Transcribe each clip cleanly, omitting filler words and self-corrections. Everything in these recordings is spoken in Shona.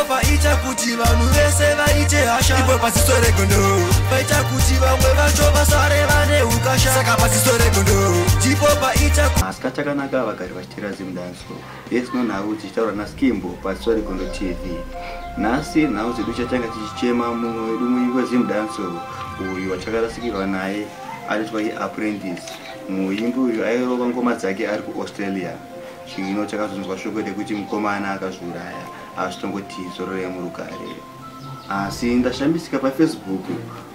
Paita kuti vanhu vese vaite hasha. Ipo paziso regondo paita kuti vamwe vacho vasare vane ukasha. Saka paziso regondo ndipo paita. Asi kachakanaka vagari vachiteera Zimdancehall yesino nhau dzichitaurwa naSkimbo paZiso Regondo TV. Nhasi nhau dzedu chatanga tichichema mumwe wedu muimbi weZimdancehall uyu watakarasikirwa naye anoitwa iApprentice. Muimbi uyu airova ngoma dzake ari kuAustralia. Zvino takazonzwa shoko rekuti mukomana akazviuraya asi tongoti zorore murugare. Asi ndashamisika paFacebook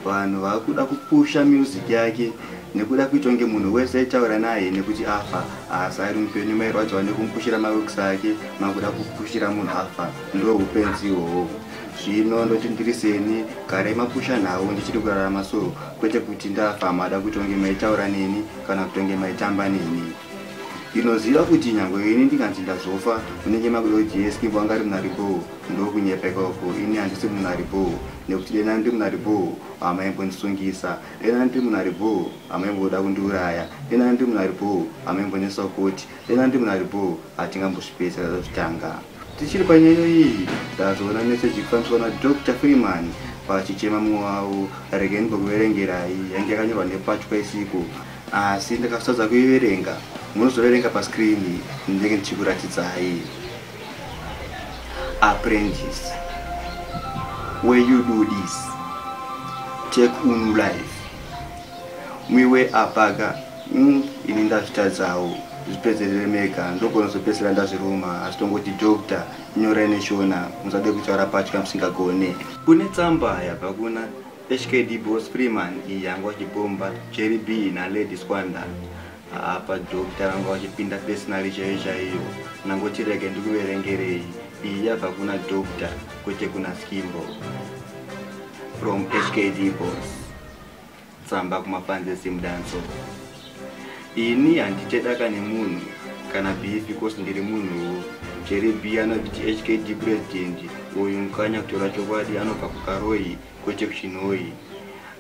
vanhu vakuda kupusha music yake nekuda kuita kunge munhu wese aitaura naye nekuti afa, asi ari mupenyu mairwadziwa nekumupushira maworks ake, makuda kupushira munhu afa, ndo upenzi ihwohwo. Zvino ndoti ndiri seni, garai mapusha nhau ndichiri kurarama so, kwete kuti ndafa mada kuita kunge maitaura neni kana kutonge maitamba neni. Ndinoziva kuti nyangwe ini ndikanzi ndazofa munenge makuda kuti yes Skimbo anga ari munhu ndokunyepa ikoko. Ini handisi munhu ari bhoo, nekuti dena ndiri munhu ari bhoo hamaimbondisungisa, dena ndiri munhu ari bhoo hamaimboda kundiuraya, dena ndiri munhu ari bhoo hamaimbonetsa kukoti, dena ndiri munhu ari bhoo hatingambozvipedza tazvitanga. Tichiri panyaya iyi, ndazoona meseji kufambiswa naDr Freeman vachichema mumwe wavo. Regai ndimbokuverengerai, yange yakanyorwa nepatya isiko, asi ndakasatadza kuiverenga. Munozoverenga pascreen ndinenge ndichikuratidzai. Apprentice, where you do this, take unu life miwe apaga. Ini ndazvitadzawo, zvipedzerere mega, ndogona kuzopedzisira ndazviruma. Asi tongoti doctor, nyorai neshona, musade kutaura patya musingagone. Kune tsamba yabva kuna HKD Boss Freeman, iyi yanga vachibhomba Jerry B naLady Squanda. Apa doctor vanga vachipinda personally chaiyo chaiyo. Nangoti rege ndikuverengerei, iyi yabva kuna doctor kwete kuna Skimbo. From HKD Boss, tsamba kumafans eZimdancehall. Ini handite daka nemunhu kana beef, because ndiri munhuwo. Jerry B anoti HKD president uyu Mukanya, kutora chokwadi anobva kuKaroi kwete kuChinoi.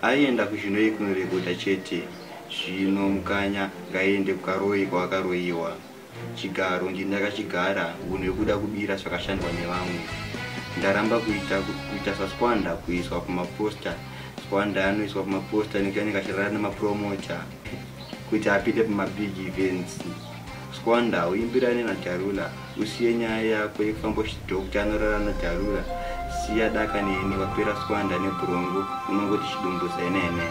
Aienda kuChinoi kunorekodha chete. Zvino Mukanya ngaiende kuKaroi kwaakaroyiwa. Chigaro ndini ndakachigara, unhu hwekuda kubira zvakashandwa nevamwe ndaramba. Kuita saSquanda, kuiswa pamaposter. Squanda anoiswa pamaposter nekuti anenge achirara nemapromoter kuti apinde pamabig events. Squanda, uimbirane naJarula, usiye nyaya yako yekufamba uchidoctor anorara naJarula. Siya daka neni, wapera Squanda nebhurongo, unongoti chidumbu zenene.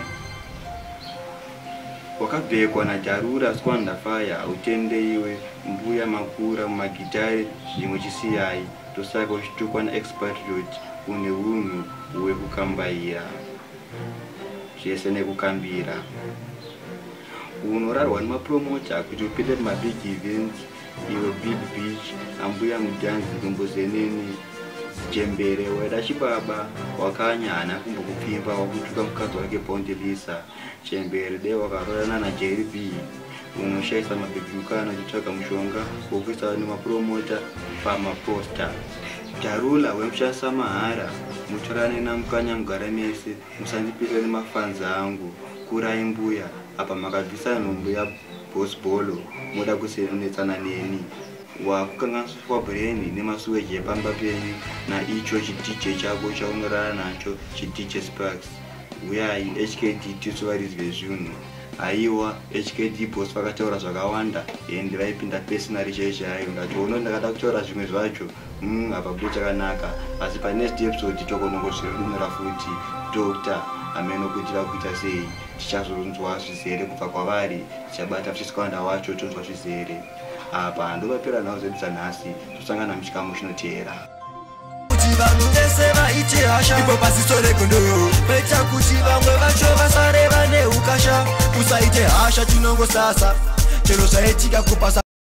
Wakabhekwa naJarura Squanda, fire utende iwe. Mbuya makura mumagitare, zvimwe chisiyai. Tosaka uchitukwa naexpatriot, une unhu hwekukambaira zvese nekukambira. Unorarwa nemapromoter kuti upinde pamabig events iwe big beach. Ambuya mudhanzi, dumbuzenene jembere, waida chibaba wakanya haana kumbokupfimba, wakutuka mukadzi wake Bondilisa. Chembere, dei wakarorana naJerry B. Unoshayisa mabhebhi mukana uchitsvaga mushonga wokuisa nemapromoter pamaposter. Jarula wemushandisa mahara, mutorane naMukanya mugare mese, musandipisa nemafans angu. Kurai mbuya, apa makabvisa nhumbu yabosbolo, moda kusenetsana neni. Wakukanganiswa brain nemasuweji epamba penyu naicho chiDJ chako chaunorara nacho, chiDJ Sparks. Uyai HKD, tisu varidzi vezvinhu. Haiwa, HKD Boss vakataura zvakawanda ende vaipinda personally chaiyo chaiyo. Ndatoona ndakada kutaura zvimwe zvacho, apa bude chakanaka, asi panext episode tokonongozvirinura futi. Doctor hameno kuti vakuita sei, tichazonzwa zvizere kubva kwavari. Tichabata futi wacho tonzwa zvizere. Apa ndovapera nhau dzedu dzanhasi, tosangana muchikamu chinoteera. Kuti vanhu vese vaite hasha. Ipo paziso regondo paita kuti vamwe vacho vasare vane ukasha. Usaite hasha, tinongosasa chero zvaitika kupasa.